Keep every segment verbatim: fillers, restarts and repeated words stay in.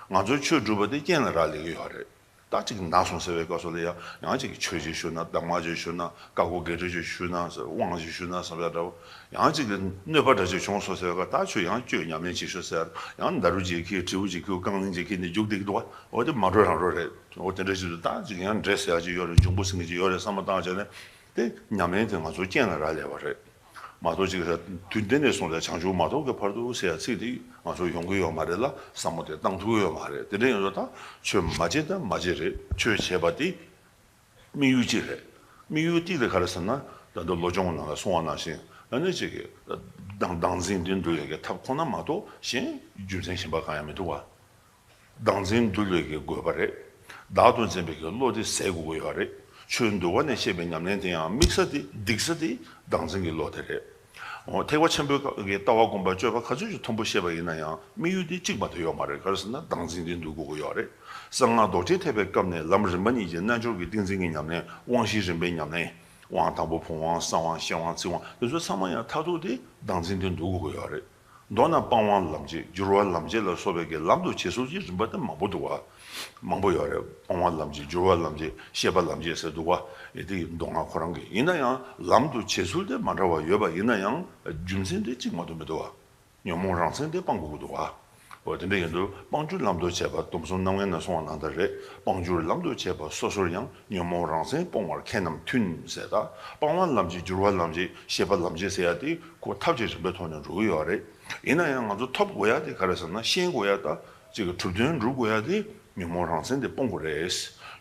ང་ཚོའི་ཆོས་སྒྲུབ་པ་དེ་རྐྱེན་ལ་རག་ལས་ཀྱི་ཡོད་རེད། ད་ཅིག་ན་སོང་ཟེར་བའི་སྐབས་སུ་ལ་ཡང་ཡང་ཅིག་ཆོས་ཅིག་ཞུ་ན། གདམས་ངག་ཅིག་ཞུ་ན། བཀའ་བསྒོ་བགེགས་སྐྲོད་ཅིག་ཞུ་ན་ཟེར། དབང་ཅིག་ཞུ་ན་བསམ་ཡ་འདྲ་བོ། ཡང་ཅིག་གནོད་པ་འདྲ་ཅིག་བྱུང་སོང་ཟེར་བའི་སྐབས། ད་ཁྱོད་ཡང་བཅོས་ཉམས་ལེན་ཅིག་ཞུ་ཟེར། ཡང་ནཱ་རོ་ཅིག་ཁྱེར། དྲིལ་བུ་ཅིག་ཁྱེར། རྐང་གླིང་ཅིག་ཁྱེར་ནས་རྒྱུགས་བསྡད་ཀྱི་འདུག་བ། འོ་དེ་མ་འགྲོ་རང་འགྲོ་རེད། འོ་དེ་འདྲ་ཞིག་འདུག་ད་ཅིག་ཡང་འདྲེ་ཟེར་ཡ་ཅིག་ཡོད་རེད། འབྱུང་པོ་ཟེར་མཁན་ཅིག་ཡོད་རེད་བསམ་བློ་བཏང་བྱས་ནས། དེ་ཉམས་ལེན་དེ་ང་ཚོ་རྐྱེན་ལ་རག་ལས་པ་རེད། མ་གཏོགས་ཅིག་ར། དུས་འདི་ནས་བཟུང་སྟེ་བྱང་ཆུབ་མ་ཐོབ་ཀྱི་བར་དུ་ཟེར་ཡ་ཚིག་དེ་ང་ཚོ་ཡོང་གི་ཡོད་མ་རེད་ལ། བསམ་བློ་དེ་བཏང་ཐུབ་ཀྱི་ཡོད་མ་རེད། དེ་འདྲ་ཡིན་ཙང་ད་ཆོས་མ་བྱེད་ད་མ་བྱེད་རེད། ཆོས་བྱེད་པ་དེ་དམིགས་ཡུལ་གཅིག་རེད། དམིགས་ཡུལ་གཅིག་དེ་ག་རེ་ཟེར་ན། ད་ལྟ་བློ་སྦྱོང་ནང་ལ་གསུངས་པ་ནང་བཞིན། ཨ་ནི་ཅིག་གི་བདག་བདག་འཛིན་དེ་འདུལ་བའི་གི་ཐབས་ཁོ་ན་མ་གཏོགས་གཞན་རྒྱུ་མཚན་གཞན་པ་གང་ཡང་མི་འདུག་བ། བདག་འཛིན་འདུལ་བའི་གི་དགོས་པ་རེད། བདག་ཏུ་འཛིན་པའི་གི་བློ་དེ་ཟད་དགོས་ཀྱི་ཡོད་རེད། ཆོས་འདུལ་བ་ནས་བཤད་པའི་ཉམས་ལེན་དེ་ཡང་དམིགས་ས་དེ། སྡིགས་ས་དེ་བདག་འཛིན་གྱི་བློ་དེ་རེད། འོ། ཐེག་པ་ཆེན་པོའི་གི་ལྟ་བ་སྒོམ་པ་སྤྱོད་པ་ག་ཚོད་ཅིག་མཐོན་པོ་བཤད་པ་ཡིན་ན་ཡང་དམིགས་ཡུལ་དེ་གཅིག་མ་གཏོགས་ཡོད་མ་རེད། ག་རེ་ཟེར་ན་བདག་འཛིན་དེ་འདུལ་དགོས་ཀྱི་ཡོད་རེད། གསང་སྔགས་རྡོ་རྗེ་ཐེག་པའི་སྐབས་ནས་ལམ་རིམ་པ་གཉིས་ཀྱི་རྣལ་འབྱོར་གྱི་ཏིང་འཛིན་གྱི་ཉམས་ལེན། དབང་བཞིའི་རིམ་པའི་ཉམས་ལེན། དབང་དང་པོ་བུམ་དབང་། གསང་དབང་། ཤེར་དབང་། ཚིག་དབང་། དེ་ཚོ་ཚང་མ་ཡང་མཐར་ཐུག་དེ་བདག་འཛིན་དེ་འདུལ་དགོས་ཀྱི་ཡོད་རེད། མདོར་ན་སྤང་བ་ལམ་བྱེད། སྦྱོར་བ་ལམ་བྱེད་ལ་སོགས་པའི་གི་ལམ་དུ་བྱེད་ཚུལ་གྱི་རིམ་པ་དེ་མང་པོ་འདུག་བ། མང་པོ་ཡོད་རེད། སྤང་བ་ལམ་བྱེད། སྦྱོར་བ་ལམ་བྱེད། ཤེས་པ་ལམ་བྱེད་ཟེར་འདུག་བ། ཨེ་དེ་མདོ་སྔགས་ཁོ་རང་གི་ཡིན་ན་ཡང་ལམ་དུ་བྱེད་ཚུལ་དེ་མ་འདྲ་བ་ཡོད་པ་ཡིན་ན་ཡང་རྒྱུ་མཚན་དེ་གཅིག་མ་གཏོགས་མི་འདུག་བ། ཉོན་མོངས་རང་མཚན་དེ་སྤང་དགོས་ཀྱི་འདུག་བ། འོ་དེ་འདྲ་ཡིན་དུས་སྤང་བྱར་ལམ་དུ་བྱེད་པ། སྡོམ་གསུམ་རྣམ་ངེས་ནས་གསུངས་པ་ནང་ལྟར་རེད། སྤང་བྱར་ལམ་དུ་བྱེད་པ་སོ་སོར་ཡང་། ཉོན་མོངས་རང་མཚན་སྤོང་བར་མཁས་རྣམས་མཐུན་ཟེར། ད་སྤང་བ་ལམ་བྱེད། སྦྱོར་བ་ལམ་བྱེད། ཤེས་པ་ལམ་བྱེད་ཟེར་ཡ་དེ་ཁོ་ཐབས་ཀྱི་རིམ་པའི་ཐོག་ནས་འགྲོ་གི་ཡོད་རེད། ཡིན་ན་ཡང་ང་ཚོ་ཐོབ་དགོས་ཡ་དེ་ག་རེ་ཟེར་ན། ཤེས་དགོས་ཡ། ད་ཅིག་གི་གྲུབ་དོན་སྒྲུབ་དགོས་ཡ་དེ་ཉོན་མོངས་རང་མཚན་དེ་སྤོང་དགོས་རེད།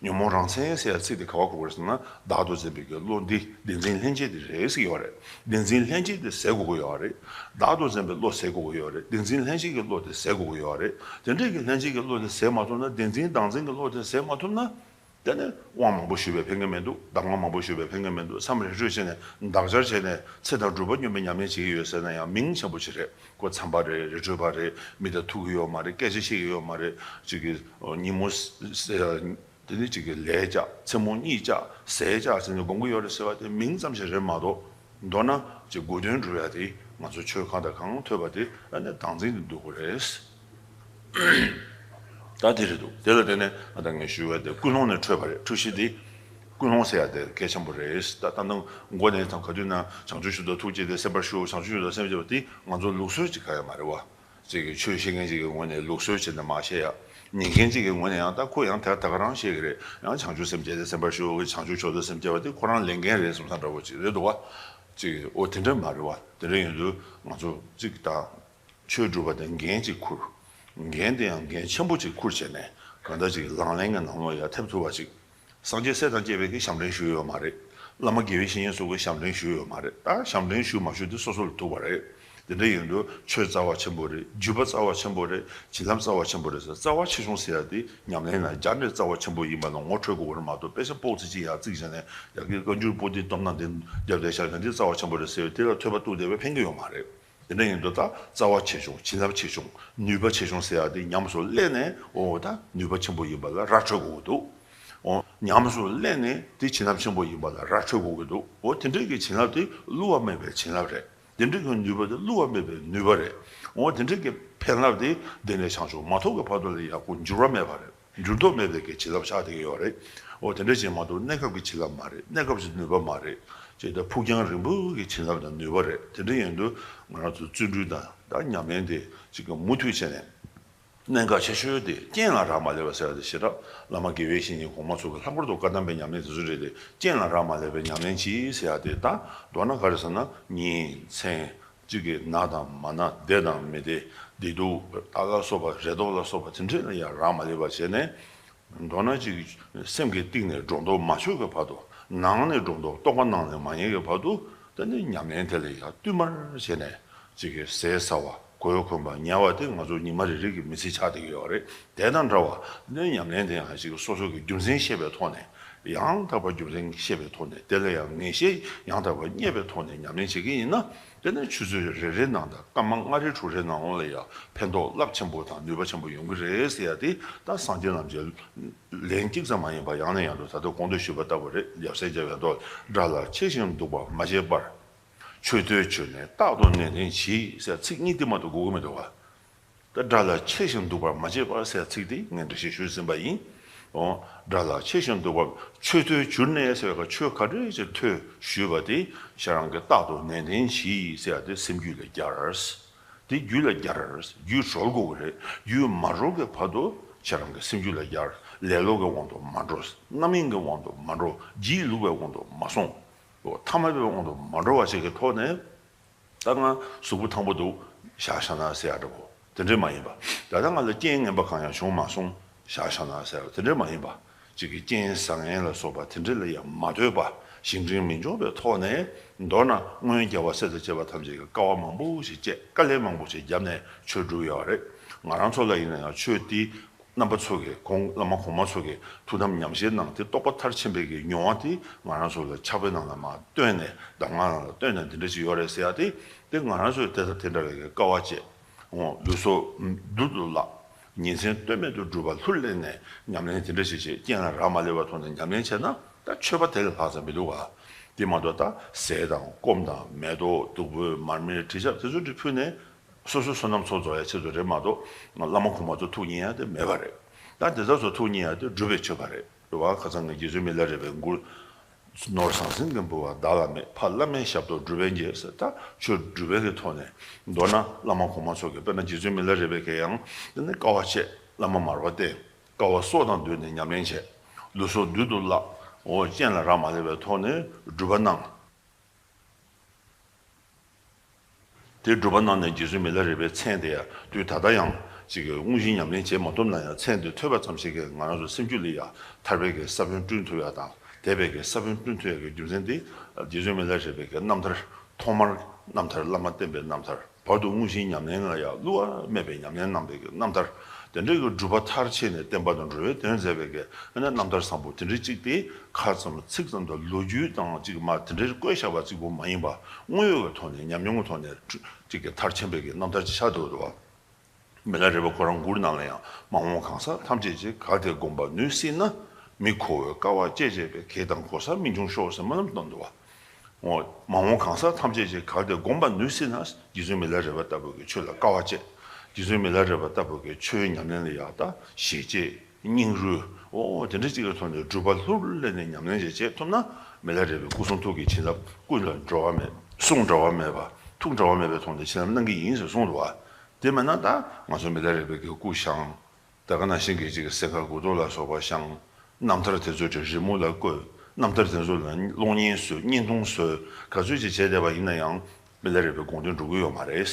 ཉོན་མོངས་རང་མཚན་ཟེར་ཡ་ཚིག་དེ་ག་བ་གོ་དགོས་རེད་ཟེར་ན། བདག་ཏུ་འཛིན་པའི་གི་བློ་འདི་བདེན་འཛིན་ལྷན་སྐྱེས་དེ་རེད་ཟེར་གྱི་ཡོད་རེད། བདེན་འཛིན་ལྷན་སྐྱེས་དེ་ཟད་དགོས་ཀྱི་ཡོད་རེད། བདག་ཏུ་འཛིན་པའི་བློ་ཟད་དགོས་ཀྱི་ཡོད་རེད། བདེན་འཛིན་ལྷན་སྐྱེས་ཀྱི་བློ་དེ་ཟད་དགོས་ཀྱི་ཡོད་རེད། དེ་འདྲའི་གི་ལྷན་སྐྱེས་ཀྱི་བློ་དེ་ཟད་མ་ཐུབ་ན། བདེན་འཛིན་བདག་འཛིན་གྱི་བློ་དེ་ཟད་མ་ཐུབ་ན། དེ་ནས་དབང་མང་པོ་ཞུས་པས་ཕན་གྱི་མི་འདུག། གདམས་ངག་མང་པོ་ཞུས་པས་ཕན་གྱི་མི་འདུག། མཚམས་རེ་ཧྲུལ་བྱས་ནས་འདག་སྦྱར་བྱས་ནས་ཚེ་དང་སྒྲུབ་པ་སྙོམས་པའི་ཉམས་ལེན་བྱེད་ཀྱི་ཡོད་ཟེར་ན་ཡང་མིང་ཆེན་པོ་ཞིག་རེད། ཁོ་མཚམས་པ་རེད། རི་ཁྲོད་པ་རེད། མི་དང་ཐུག་གི་ཡོད་མ་རེད། སྐད་ཆ་བཤད་ཀྱི་ཡོད་མ་རེད། ཅིག་གི་ཉིན་མོ་ཟེར་ཡ། དེ་ནི་ཅིག་གི་ལས་བཅག། མཚན་མོ་གཉིད་བཅག། ཟས་བཅག་ཟེར་ནས་སྒོམ་གྱི་ཡོད་རེད་ཟེར་བ་དེ་མིང་ཙམ་ཞིག་རེད་མ་གཏོགས། མདོར་ན་ཅིག་དགོས་དོན་སྒྲུབ་ཡ་དེ་ང་ཚོ་ཆོས་གང་དང་གང་ཐོས་པ་དེ་ཨ་ནི་བདག་འཛིན་དུ་འདུ་དགོས་རེད། ད་དེ་རེད་འདུག། དེ་ལ་བརྟེན་ནས་ཨ་ད་ངས་ཞུ་བ་དེ་ཀུན་སློང་ནས་འཕྲོས་པ་རེད། འཁྲུལ་གཞི་དེ། ཀུན་སློང་ཟེར་ཡ་དེ་གལ་ཆེན་པོ་རེད། ད་ད་ནང་མགོ་ནས་དང་ག་དུས་ན་བྱང་ཆུབ་མཆོག་ཏུ་ཐུགས་བསྐྱེད་དེ་སེམས་པར་ཞུ། བྱང་ཆུབ་མཆོག་ཏུ་སེམས་བསྐྱེད་པ་དེ་ང་ཚོ་ལུགས་སྲོལ་ཅིག་ག་ཡོད་མ་རེད་བ། ཅིག་གིས་ཆོས་བཤད་མཁན་ཅིག་གི་ངོས་ནས་ལུགས་སྲོལ་བྱས་ནས་མར་བཤད་ཡ། ཉན་མཁན་ཅིག་གི་ངོས་ནས་ཡང་ད་ཁོ་ཡང་དེ་ད་ག་རང་བཤད་ཀྱི་རེད། ཡང་བྱང་ཆུབ་སེམས་བསྐྱེད་དེ་སེམས་དཔར་ཞུ། བྱང་ཆུབ་མཆོག་ཏུ་སེམས་བསྐྱེད་པ་དེ་ཁོ་རང་ལས་འགན་རེད་བསམ་བསམ་འདྲ་བོ་ཅིག་རེད་འདུག་བ། ཅིག་ཨོ་དེ་འདྲ་མ་རེད་བ། དེ་འདྲ་ཡིན་དུས་ང་ཚོ་ཅིག་ད་ཆོས་སྒྲུབ་པ་དེ་འགན་ཅིག་འཁུར། འགན་དེ་ཡང་འགན་ཆེན་པོ་ཅིག་འཁུར་བྱས་ནས་གང་ལྟར་ཅིག་ལག་ལེན་གྱི་ནང་ལོགས་ཡར་ཐེབས་ཐུབ་པ་ཅིག། སངས་རྒྱས་སྲས་དང་བཅས་པའི་གི་ཞབས་འདྲེན་ཞུས་ཡོད་མ་རེད། བླ་མ་དགེ་བའི་བཤེས་གཉེན་སོགས་ཀྱི་ཞབས་འདྲེན་ཞུས་ཡོད་མ་རེད། ད་ཞབས་འདྲེན་ཞུས་མ་ཞུས་དེ་སོ་སོ་ལ་ཐུག་པ་རེད། དེ་འདྲ་ཡིན་དུས་ཆོས་རྩ་བ་ཆེན་པོ་རེད། བརྒྱུད་པ་རྩ་བ་ཆེན་པོ་རེད། བྱིན་རླབས་རྩ་བ་ཆེན་པོ་རེད་ཟེར། རྩ་བ་ཆེ་ཆུང་ཟེར་ཡ་དེ་ཉམས་ལེན་ལ་སྦྱར་ནས་རྩ་བ་ཆེན་པོ་ཡིན་པ་ལ་ངོ་འཕྲོད་དགོས་ཀྱི་རེད་མ་གཏོགས། དཔེ་ཆ་པོག་ཙི་གཅིག་ཡར་བརྩིགས་བྱས་ནས་ཡ་གི་བཀའ་འགྱུར་པོ་ཏི་སྟོབས་ན་འདི་རྒྱབ་བསྡད་བཞག་ན་འདི་རྩ་བ་ཆེན་པོ་རེད་ཟེར་བས་དེ་ལ་ཐོས་པ་གཏུགས་བསྡད་པས་ཕན་གྱི་ཡོད་མ་རེད། དེ་འདྲ་ཡིན་དུས་ད་རྩ་བ་ཆེ་ཆུང་། བྱིན་རླབས་ཆེ་ཆུང་། ནུས་པ་ཆེ་ཆུང་ཟེར་ཡ་དེ་ཉམས་སུ་བླངས་ནས། འོ་ད་ནུས་པ་ཆེན་པོ་ཡིན་པ་ལ་ར་འཕྲོད་དགོས་ཀྱི་འདུག། འོ་ཉམས་སུ་བླངས་ནས་དེ་བྱིན་རླབས་ཆེན་པོ་ཡིན་པ་ལ་ར་འཕྲོད་དགོས་ཀྱི་འདུག། འོ་དེ་འདྲའི་གི་བྱིན་རླབས་དེ་བསླུ་བ་མེད་པའི་བྱིན་རླབས་རེད། དེ་འདྲའི་གི་ནུས་པ་དེ་བསླུ་བ་མེད་པའི་ནུས་པ་རེད། འོ་དེ་འདྲའི་གི་ཕན་རླབས་དེ་འདི་ནས་བྱང་ཆུབ་མ་ཐོབ་ཀྱི་བར་དུ་ལ་ཡག་པོ་འགྱུར་བ་མེད་པ་རེད། འགྱུར་ལྡོག་མེད་པའི་གི་བྱིན་རླབས་ཆགས་བསྡད་ཀྱི་ཡོད་རེད། འོ་དེ་འདྲ་ཅིག་མ་གཏོགས་གནས་སྐབས་ཀྱི་བྱིན་རླབས་མ་རེད། གནས་སྐབས་ཀྱི་ནུས་པ་མ་རེད། ཅེས་ད་ཕུགས་རྒྱང་རིང་པོའི་གི་བྱིན་རླབས་དང་ནུས་པ་རེད། དེ་འདྲ་ཡིན་དུས་ང་རང་ཚོ་བརྩོན་འགྲུས་དང་ད་ཉམས་ལེན་དེ་ཅིག་གི་མུ་མཐུད་བྱས་ནས། གནད་འགག་ཆེ་ཤོས་དེ་རྐྱེན་ལ་རག་མ་ལས་པ་ཟེར་ཡ་དེ་ཞེ་དྲག། བླ་མ་དགེ་བའི་བཤེས་གཉེན་གོང་མ་ཚོ་གི་ལྷག་པར་དུ་བཀའ་གདམས་པའི་ཉམས་ལེན་དེ་ཚོ་རེད་དེ། རྐྱེན་ལ་རག་མ་ལས་པའི་ཉམས་ལེན་གྱིས་ཟེར་ཡ་དེ། ད་མདོར་ན་ག་རེ་ཟེར་ན། ཉིན་མཚན་གཅིག་གི་ན་དང་མ་ན། བདེ་དང་མི་བདེ། བདེ་སྡུག་ད་ལ་སོགས་པ། རེ་དོགས་ལ་སོགས་པ་དེ་འདྲ་ལ་ཡང་རག་མ་ལས་པ་བྱས་ནས། མདོར་ན་ཅིག་སེམས་ཀྱི་གཏིང་ནས་སྒྲོ་འདོགས་མ་ཆོད་ཀྱི་བར་དུ། ནང་ནས་སྒྲོ་འདོགས། རྟོགས་པ་ནང་ནས་མ་རྙེད་ཀྱི་བར་དུ། དེ་ནི་ཉམས་ལེན་དེ་ལ་ཡང་བསྟུད་མར་བྱས་ནས་ཅིག་གི་ཟས་ཟ་བ། གོས་གོན་པ། ཉལ་བ་དེ་ང་ཚོ་ཉི་མ་རེ་རེ་གི་མི་ཚེ་ཆགས་བསྡད་ཀྱི་ཡོད་རེད། དེ་དང་འདྲ་བ་ནི་ཉམས་ལེན་དེ་ཡང་ཅིག་སོ་སོ་གི་རྒྱུ་མཚན་ཤེས་པའི་ཐོག་ནས། ཡང་དག་པར་རྒྱུ་མཚན་ཤེས་པའི་ཐོག་ནས། དེ་ལ་ཡང་ངེས་ཤེས་ཡང་དག་པར་རྙེད་པའི་ཐོག་ནས་ཉམས་ལེན་བྱེད་ཀྱི་ཡིན་ན། དེ་ནི་ཆུ་ཚོད་རེ་རེ་ནང་དང་སྐར་མ་ལྔ་རེ་དྲུག་རེ་ནང་ལོགས་ལ་ཡང་ཕན་ཐོགས་རླབས་ཆེན་པོ་དང་ནུས་པ་ཆེན་པོ་ཡོང་གི་རེད་ཟེར་ཡ་དེ། ད་སངས་རྒྱས་རྣམས་ཀྱི་ལན་གཅིག་ཙམ་མ་ཡིན་པར་ཡང་ནས་ཡང་དུ་ད་ལྟ་གོང་དུ་ཞུས་པ་ལྟ་བུ་རེད། ཡབ་སྲས་མཇལ་བའི་མདོ། དགྲ་ལ་ཆེ་ཞིང་སྡུག་པ་མ་བྱེད་པར། ཆོས་ཐོས་ཆོས་ནས་རྟག་ཏུ་ནན་ཏན་གྱིས་ཟེར། ཚིག་གཉིས་དེ་མ་གཏོགས་དགོས་ཀྱི་མི་འདུག་བ། ད་དགྲ་ལ་ཆེ་ཞིང་སྡུག་པར་མ་བྱེད་པར་ཟེར་ཚིག་དེ་ངས་འགྲེལ་བཤད་ཞུས་ཟིན་པ་ཡིན། འོ། དགྲ་ལ་ཆེ་ཞིང་སྡུག་པར་ཆོས་ཐོས་གྱུར་ནས་ཟེར་བའི་ཆོས་ག་འདྲ་ཞིག་ཐོས་ཞུས་པ་དེ་ཁྱེད་རང་གིས་རྟག་ཏུ་ནན་ཏན་གྱིས་ཟེར་ཡ་དེ་སེམས་རྒྱུད་ལ་སྦྱར། དེ་རྒྱུད་ལ་སྦྱར། རྒྱུད་གྲོལ་དགོས་ཀྱི་རེད། རྒྱུད་མ་གྲོལ་གྱི་བར་དུ་ཁྱེད་རང་གི་སེམས་རྒྱུད་ལ་སྦྱར། ལེ་ལོ་གི་དབང་དུ་མ་འགྲོ། རྣམ་གཡེང་གི་དབང་དུ་མ་འགྲོ། སྒྱིད་ལུག་པའི་དབང་དུ་མ་སོང་། ཐ་མལ་པའི་དབང་དུ་མ་འགྲོ་བ་ཞིག་གི་ཐོག་ནས། ད་ང་གཟུགས་པོ་ཐང་པོ་འདུག་བཞག་བཞག་ན་ཟེར་ཡ་འདྲ་པོ་དེ་འདྲས་མ་ཡིན་པ། ད་ལྟ་ང་ལ་རྐྱེན་ངན་པ་གང་ཡང་བྱུང་མ་སོང་བཞག་བཞག་ན་ཟེར་ཡ་དེ་འདྲས་མ་ཡིན་པ། གཅིག་གི་རྐྱེན་བཟང་ངན་ལ་སོགས་པ་དེ་འདྲས་ལ་ཡང་མ་ལྟོས་པ། གཞན་དྲིང་མི་འཇོག་པའི་ཐོག་ནས། མདོར་ན་སྔོན་རྒྱལ་བ་སྲས་དང་བཅས་པ་ཐམས་ཅད་ཀྱིས་དཀའ་བ་མང་པོ་ཞིག་སྤྱད། དཀའ་ལས་མང་པོ་ཞིག་བརྒྱབ་ནས་ཆོས་བསྒྲུབས་ཡོད་རེད། ང་རང་ཚོ་ལ་ཡིན་ན་ཡང་ཆོས་འདི། རྣམ་པ་ཚོ་གིས་གོང་བླ་མ་གོང་མ་ཚོ་གིས་ཐུགས་དམ་ཉམས་བཞེས་གནང་སྟེ་རྟོགས་པ་མཐར་ཕྱིན་པའི་གི་མྱོང་བ་དེ་ང་རང་ཚོ་ལ་ཕྱག་དཔེ་ནང་ལ་མར་བཏོན་ནས་གདམས་ངག་ནང་ལ་བཏོན་ནས་འདི་འདྲ་ཞིག་ཡོད་རེད་ཟེར་ཡ་དེ། དེ་ང་རང་ཚོས་དེ་དང་དེ་འདྲ་བའི་གི་དཀའ་བ་སྤྱད། འོ། ལུས་སྲོག་རྡུལ་དུ་བརླག་ཉིན་མཚན་ལྟོས་མེད་དུ་སྒྲུབ་པ་ལྷུར་ལེན་ནས་ཉམས་ལེན་དེ་འདྲ་ཞིག་བྱེད། རྐྱེན་ལ་རག་མ་ལས་པའི་ཐོག་ནས་ཉམས་ལེན་བྱས་ན་ད་ཆོས་པ་དེ་ལས་ལྷག་ཙམ་མི་འདུག་ག་དེ་མ་གཏོགས་ད་ཟས་དང་སྐོམ་དང་མེ་ཏོག་བདུག་སྤོས་མར་མེ་དྲི་ཆབ་དེ་ཚོ་འདྲ་ཕུལ་ནས། སོ་སོའི་བསོད་ནམས་ཚོགས་རྫོགས་ཡ་ཆེད་དུ་རེད་མ་གཏོགས། བླ་མ་གོང་མ་ཚོ་ཐུགས་མཉེས་ཡ་དེ་མེད་པ་རེད། ད་དེ་ཚོ་ཚོ་ཐུགས་མཉེས་ཡ་དེ་སྒྲུབ་པའི་ཆོས་པ་རེད། རེད་བ། ཁ་སང་གི་རྗེ་བཙུན་མི་ལ་རས་པའི་མགུར། ནོར་ཟང་ཟིང་གི་འབུལ་བ་བདག་ལ་མེད། ཕ་བླ་མའི་ཞབས་ཏོག་སྒྲུབ་པས་འཇལ་ཟེར། ད་ཆོས་སྒྲུབ་པའི་གི་ཐོག་ནས། མདོར་ན་བླ་མ་གོང་མ་ཚོ་གི་དཔེར་ན་རྗེ་བཙུན་མི་ལ་རས་པའི་གི་ཡང་དེ་ནི་དཀའ་བ་སྤྱད། བླ་མ་མར་པ་བསྟེན། དཀའ་བ་སྲོག་དང་བསྡོས་ནས་ཉམས་ལེན་བྱས། ལུས་སྲོག་རྡུལ་དུ་བརླག་འོ། རྐྱེན་ལ་རག་མ་ལས་པའི་ཐོག་ནས་སྒྲུབ་པ་གནང་། དེ་སྒྲུབ་པ་གནང་ནས་རྗེ་བཙུན་མི་ལ་རས་པའི་མཚན་དེ་ཡང་དུས་ད་ལྟ་ཡང་ཅིག་གི་དངོས་གཞིའི་ཉམས་ལེན་བྱེད་མ་ཐུབ་ན་ཡང་མཚན་དེ་ཐོས་པ་ཙམ་ཞིག་གིས་ང་རང་ཚོ་སེམས་རྒྱུད་ལ་ཡང་ཐར་པའི་གི་ས་བོན་བསྐྲུན་ཐུབ་ཡ་དང་དད་པའི་གི་ས་བོན་བསྐྲུན་ཐུབ་ཡ་གི་རྒྱུ་མཚན་དེ། རྗེ་བཙུན་མི་ལ་རས་པའི་གི་རྣམ་ཐར། ཐོག་མར་རྣམ་ཐར་བླ་མ་བསྟེན་པའི་རྣམ་ཐར། བར་དུ་དངོས་གཞིའི་ཉམས་ལེན་ལ་ཡང་བསླུ་བ་མེད་པའི་ཉམས་ལེན་གནང་བའི་གི་རྣམ་ཐར། དེ་འདྲའི་གི་སྒྲུབ་པ་མཐར་ཕྱིན་ནས་བསྟན་པ་དང་འགྲོ་བའི་དོན་མཛད་པའི་གི་ཨ་ནི་རྣམ་ཐར་བཟང་པོ་དེ་འདྲའི་གཅིག་དེ་ཁ་ཙམ་ཚིག་ཙམ་དང་ལོ་རྒྱུས་དང་གཅིག་མ་དེ་འདྲའི་བཀོད་བཞག་པ་གཅིག་པུ་མ་ཡིན་པ། དངོས་ཡོད་ཀྱི་ཐོག་ནས་ཉམས་མྱོང་གི་ཐོག་ནས་གཅིག་གི་མཐར་ཕྱིན་པའི་གི་རྣམ་ཐར་ཅིག་ཆགས་འདུག་འདུག་བ། མི་ལ་རས་པ་ཁོ་རང་མགུར་ནང་ལ་ཡང་མ་འོངས་གང་ཟག་ཐམས་ཅད་ཀྱིས་གལ་ཏེ་བསྒོམ་པར་ནུས་སྲིད་ན། མི་ཁོ་བོས་དཀའ་བ་སྤྱད་བྱས་པས་གེགས་དང་གོལ་སར་མི་འབྱུང་ཤོག་ཟེར་སྨོན་ལམ་བཏབ་འདུག་བ། འོ། མ་འོངས་གང་ཟག་ཐམས་ཅད་ཀྱིས་གལ་ཏེ་བསྒོམ་པར་ནུས་སྲིད་ན། རྗེ་བཙུན་མི་ལ་རས་པ་ལྟ་བུ་གི་ཆོས་ལ་དཀའ་བ་སྤྱད། རྗེ་བཙུན་མི་ལ་རས་པ་ལྟ་བུ་གི་ཆོས་ཉམས་ལེན་ལ་ཡག་ད་ཞེ་བཅད་སྙིང་རུས། འོ། དེ་འདྲ་ཅིག་གི་ཐོག་ནས་སྒྲུབ་པ་ལྷུར་ལེན་ནས་ཉམས་ལེན་ཞིག་བྱེད་ཐུབ་ན། མི་ལ་རས་པའི་སྐུ་གསུང་ཐུགས་ཀྱི་བྱིན་རླབས་ཀུན་ལ་འགྲོ་བ་མེད། གསུང་འབྲལ་བ་མེད་པ། ཐུགས་འབྲལ་བ་མེད་པའི་ཐོག་ནས་བྱིན་རླབས་གནང་གི་ཡིན་ཟེར་གསུངས་འདུག་བ། དེ་མིན་ན་ད་ང་ཚོ་མི་ལ་རས་པའི་གི་སྐུ་བཞེངས། ད་ག་ནང་བཞིན་གྱི་ཅིག་གི་གསས་མཁར་དགུ་ཐོག་ལ་སོགས་པ་བཞེངས། རྣམ་ཐར་དེ་ཚོ་ཅིག་རི་མོ་ལ་བཀོད། རྣམ་ཐར་དེ་ཚོ་ལ་གློག་བརྙན་བཟོས། བརྙན་ཐུང་བཟོས། ག་ཚོད་ཅིག་བྱས་བསྡད་པ་ཡིན་ན་ཡང་། མི་ལ་རས་པའི་དགོངས་དོན་འགྲུབ་ཀྱི་ཡོད་མ་རེད།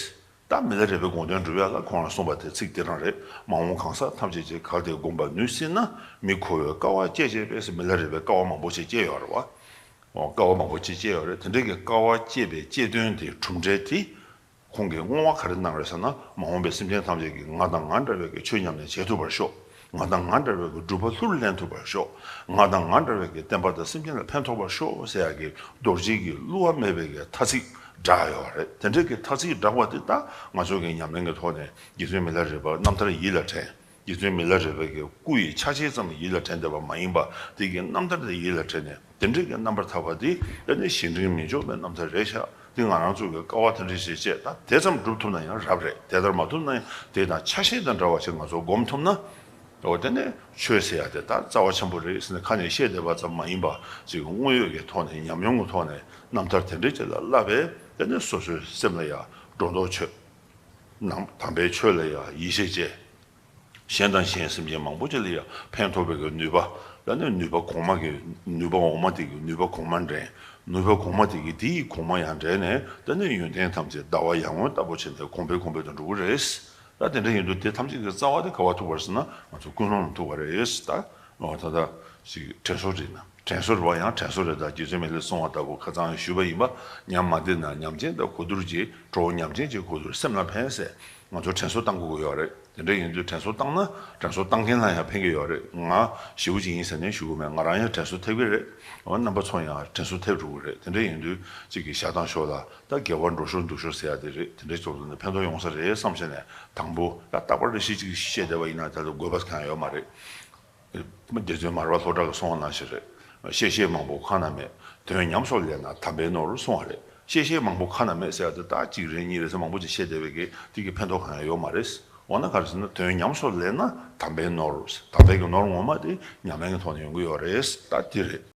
ད་མི་ལ་རས་པའི་དགོངས་དོན་འགྲུབ་ཡག་ལ་ཁོང་རང་གསུངས་པ་དེ་ཚིག་དེ་རང་རེད། མ་འོངས་གང་ཟག་ཐམས་ཅད་ཀྱིས་གལ་ཏེ་བསྒོམ་པར་ནུས་སྲིད་ན། མི་ཁོ་བོས་དཀའ་བ་སྤྱད་བྱས་པས་ཟེར། མི་ལ་རས་པས་དཀའ་བ་མང་པོ་ཞིག་སྤྱད་ཡོད་རེད་བ། འོ། དཀའ་བ་མང་པོ་ཅིག་སྤྱད་ཡོད་རེད། དེ་འདྲའི་གི་དཀའ་བ་སྤྱད་པའི་སྤྱད་དོན་དེ་གྲུབ་འབྲས་དེ། ཁོང་གིས་བསྔོ་བ་ག་རེ་གནང་རེད་ཟེར་ན། མ་འོངས་པའི་སེམས་ཅན་ཐམས་ཅད་ཀྱིས་ང་དང་ང་འདྲ་བའི་གི་ཆོས་ཉམས་ལེན་བྱེད་ཐུབ་པར་ཤོག་ང་དང་ང་འདྲ་བའི་གི་སྒྲུབ་པ་ལྷུར་ལེན་ཐུབ་པར་ཤོག་ང་དང་ང་འདྲ་བའི་གི་བསྟན་པ་དང་སེམས་ཅན་ལ་ཕན་ཐོགས་པར་ཤོག་ཟེར་ཡག་གི་རྡོ་རྗེ་གི་བསླུ་བ་མེད་པའི་གི་ཐ་ཚིག་བསྒྲགས་ཡོད་རེད། དེ་འདྲའི་གི་ཐ་ཚིག་བསྒྲགས་པ་དེ་ད་ང་ཚོ་གི་ཉམས་ལེན་གི་ཐོག་ནས་རྗེ་བཙུན་མི་ལ་རས་པ་རྣམ་ཐར་ཡིད་ལ་དྲན། རྗེ་བཙུན་མི་ལ་རས་པའི་གི་སྐུ་ཡི་ཆ་བྱད་ཙམ་ཡིད་ལ་དྲན་བསྡད་པ་མ་ཡིན་པ། དེ་གི་རྣམ་ཐར་དེ་ཡིད་ལ་དྲན་ནས། དེ་འདྲའི་གི་རྣམ་པར་ཐར་པ་དེ་ཨ་ནི་གཞན་དྲིང་མི་འཇོག་པའི་རྣམ་ཐར་རེད་ཤག་དེ་ང་རང་ཚོ་གི་དཀའ་བ་དེ་འདྲ་ཞིག་སྤྱད། ད་དེ་ཙམ་སྒྲུབ་ཐུབ་ན་ཡང་རབ་རེད། དེ་ལྟར་མ་ཐུབ་ན་ཡང་དེ་དང་ཆ་ཤས་དང་འདྲ་བ་ཞིག་ང་ཚོ་སྒོམ་ཐུབ་ན། འོ། དེ་ནས་ཆོས་ཟེར་ཡ་དེ་ད་རྩ་བ་ཆེན་པོ་རེད་ཟེར་ནས་ཁ་ནས་བཤད་བསྡད་པ་ཙམ་མ་ཡིན་པ། ཅིག་དངོས་ཡོད་ཀྱི་ཐོག་ནས་ཉམས་མྱོང་གི་ཐོག་ནས་རྣམ་ཐར་དེ་འདྲ་ཅིག་ལ་བསླབས་པས། དེ་ནས་སོ་སོའི་སེམས་ལ་ཡང་སྒྲོ་འདོགས་ཆོད། ནང་དམ་པའི་ཆོས་ལ་ཡང་ཡིད་ཆེས་བྱས། གཞན་དང་གཞན་སེམས་ཅན་མང་པོ་ཅིག་ལ་ཡང་ཕན་ཐོགས་པའི་གི་ནུས་པ། ད་ནི་ནུས་པ་གོང་མ་གི་ནུས་པ་འོག་མ་དེ་གི་ནུས་པ་གོང་མ་འདྲེན། ནུས་པ་གོང་མ་དེ་གི་དེ་ཡི་གོང་མ་ཡང་འདྲེན་ནས། ད་ནི་ཡོན་ཏན་ཐམས་ཅད་ཟླ་བ་ཡར་ངོ་ལྟ་བུ་བྱས་ནས་གོང་འཕེལ་གོང་འཕེལ་དུ་འགྲོ་གི་རེད། ད་དེ་འདྲ་ཡིན་དུས་དེ་ཐམས་ཅད་ཀྱི་རྩ་བ་དེ་ག་བ་ཐུག་པ་རེད་ཟེར་ན། ང་ཚོ་ཀུན་སློང་ལ་ཐུག་པ་རེད། ད་འོ་ད་ལྟ་ཞིག་དྲན་གསོ་རེད་ན། དྲན་གསོ་རེད་པ། ཡང་དྲན་གསོ་རེད། ད་རྗེ་བཙུན་མི་ལས་གསུངས་པ་ལྟ་བུ་ཁ་སང་ཞུས་པ་ཡིན་པ། ཉམས་མ་བདེ་ན་ཉམས་ཅན་དང་གོ་བསྡུར་གྱིས། གྲོགས་ཉམས་ཅན་གྱི་གོ་བསྡུར་སེམས་ལ་ཕན་ཟེར། ང་ཚོ་དྲན་གསོ་བཏང་དགོས་ཀྱི་ཡོད་རེད། དེ་འདྲ་ཡིན་དུས་དྲན་གསོ་བཏང་ན་དྲན་གསོ་བཏང་མཁན་ལ་ཡང་ཕན་གྱི་ཡོད་རེད། ང་ཞེ་པོ་ཅིག་ཡིན་ཟེར་ནས་ཞུ་གི་མེད། ང་རང་ཡང་དྲན་གསོ་ཐེབས་ཀྱི་རེད། འོ། རྣམ་པ་ཚོ་ཡང་དྲན་གསོ་ཐེབས་འགྲོ་གི་རེད། དེ་འདྲ་ཡིན་དུས་གཅིག་གིས་བཞག་དང་ཞོག་ལ་ད་དགེ་བ་འགྲོ་ཤོར་འདུག་ཤོར་ཟེར་ཡ་དེ་རེད། དེ་འདྲའི་ཚོགས་འདུ་ནས་ཕན་ཐོགས་ཡོང་ས་རེད་བསམ་བྱས་ནས། དང་པོ་ད་རྟག་པར་རེ་ཞིག་ཅིག་བཤད་བསྡད་པ་ཡིན་ན་ད་དུང་དགོས་པ་གང་ཡང་ཡོད་མ་རེད། རྗེ་བཙུན་མར་པ་ལྷོ་བྲག་གིས་གསུངས་པ་ནང་བཞིན་རེད། བཤད་བཤད་མང་པོ་ཁ་ན་མེད། དོན་ཉམས་སུ་ལེན་ན་དམ་པའི་ནོར་གསུངས་པ་རེད། བཤད་བཤད་མང་པོ་ཁ་ན་མེད་ཟེར་ཡ་དེ་ད་གཅིག་རེ་གཉིས་རེ་ཟེར་མང་པོ་ཅིག་བཤད་བསྡད་པའི་གི་དེ་གི་ཕན་ཐོགས་གང་ཡང་ཡོད་མ་རེད། འོ་ན་ག་རེ་ཟེར་ན་དོན་ཉམས་སུ་ལེན་ན་དམ་པའི་ནོར། དམ་པའི་གི་ནོར་ངོ་མ་དེ་ཉམས་ལེན་གྱི་ཐོག་ནས་ཡོང་གི་ཡོད་རེད། ད་དེ་རེད།